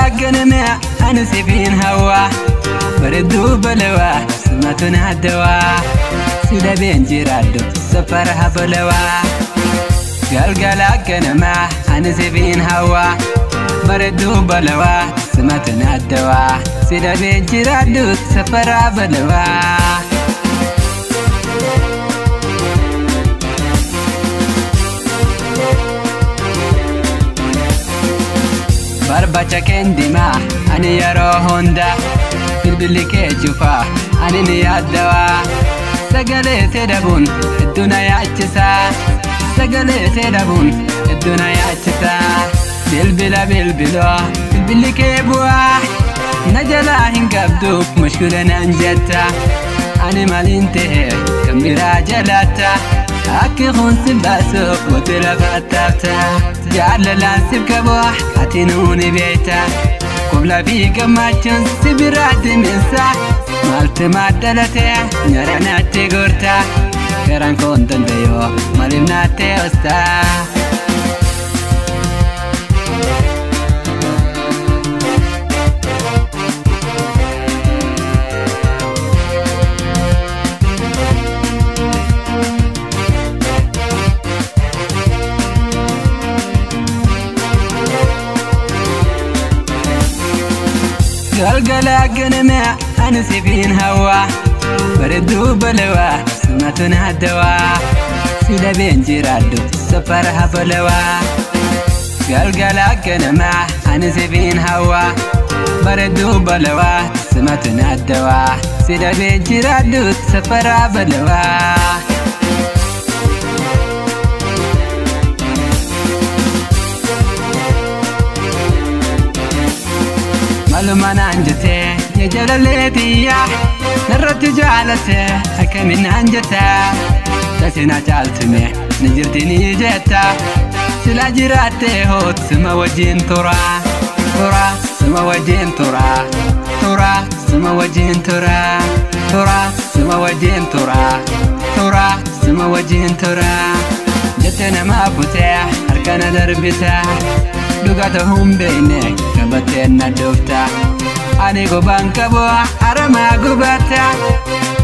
Galgala ganama ani sifiin hawaa bareedduu balawaa simatuun haddawaa si dhabeen jiraadhu safara habalawaa. Galgala ganama ani sifiin hawaa bareedduu balawaa simatuun haddawaa si dhabeen jiraadhu safara habalawaa. Barbaacha keendimaa ani yeroo hunda bilbilli kee cufaa ani ni yaaddawaa sagalee see dhabuun hedduu na yaachisaa sagalee see dhabuun hedduu na yaachisaa bilbila bilbiloo bilbilli kee bu'aa na jalaa hin qabdu mushkila naan jetta ani maaliin ta'e kan biraa jalatta akki kun si baasu mootii lafa taafta jaalalaan sif qabu ati nuuni beekta qubla fi gammachuun si biraa diminsa maaltu maddalate nyaara naatti gorta garaan koon danda'oo maaliif naatti ostaa. Galgala ganama ani sifiin hawaa bareedduu balawaa simatuun haddawaa si dhabeen jiraadhu safara habalawaa. Galgala ganama ani sifiin hawaa bareedduu balawaa simatuun haddawaa si dhabeen jiraadhu safara habalawaa. Maluma naan jettee yaa jaalaleetiyyaa narratti jaalatte akkamiin naan jettaa tasina caaltume ni jirti ni jetta sila jiraattee hoot sima wajjin tura tura sima wajjin tura tura sima wajjin tura tura sima wajjin tura tura sima wajjin tura jette nama futee harkana darbita. Dhugata hin beekne qabattee na dhufta ani gobaan qabu aramaa gubata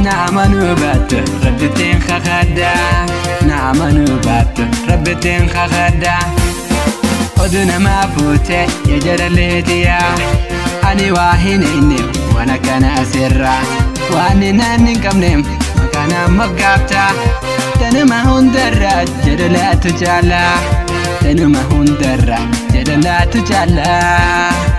na amanuu baattu rabbittiin kakadda na amanuu baattu rabbittiin kakadda oduu namaa fuute yaa jaalaleetiyaa ani waa hin eeyne waan akkana asirraa waan naan hin qabne maqaan moggaafta tanuma hundarraa jaalalaatu caalaa. Tanuma hundarra jaalalaatu caalaa.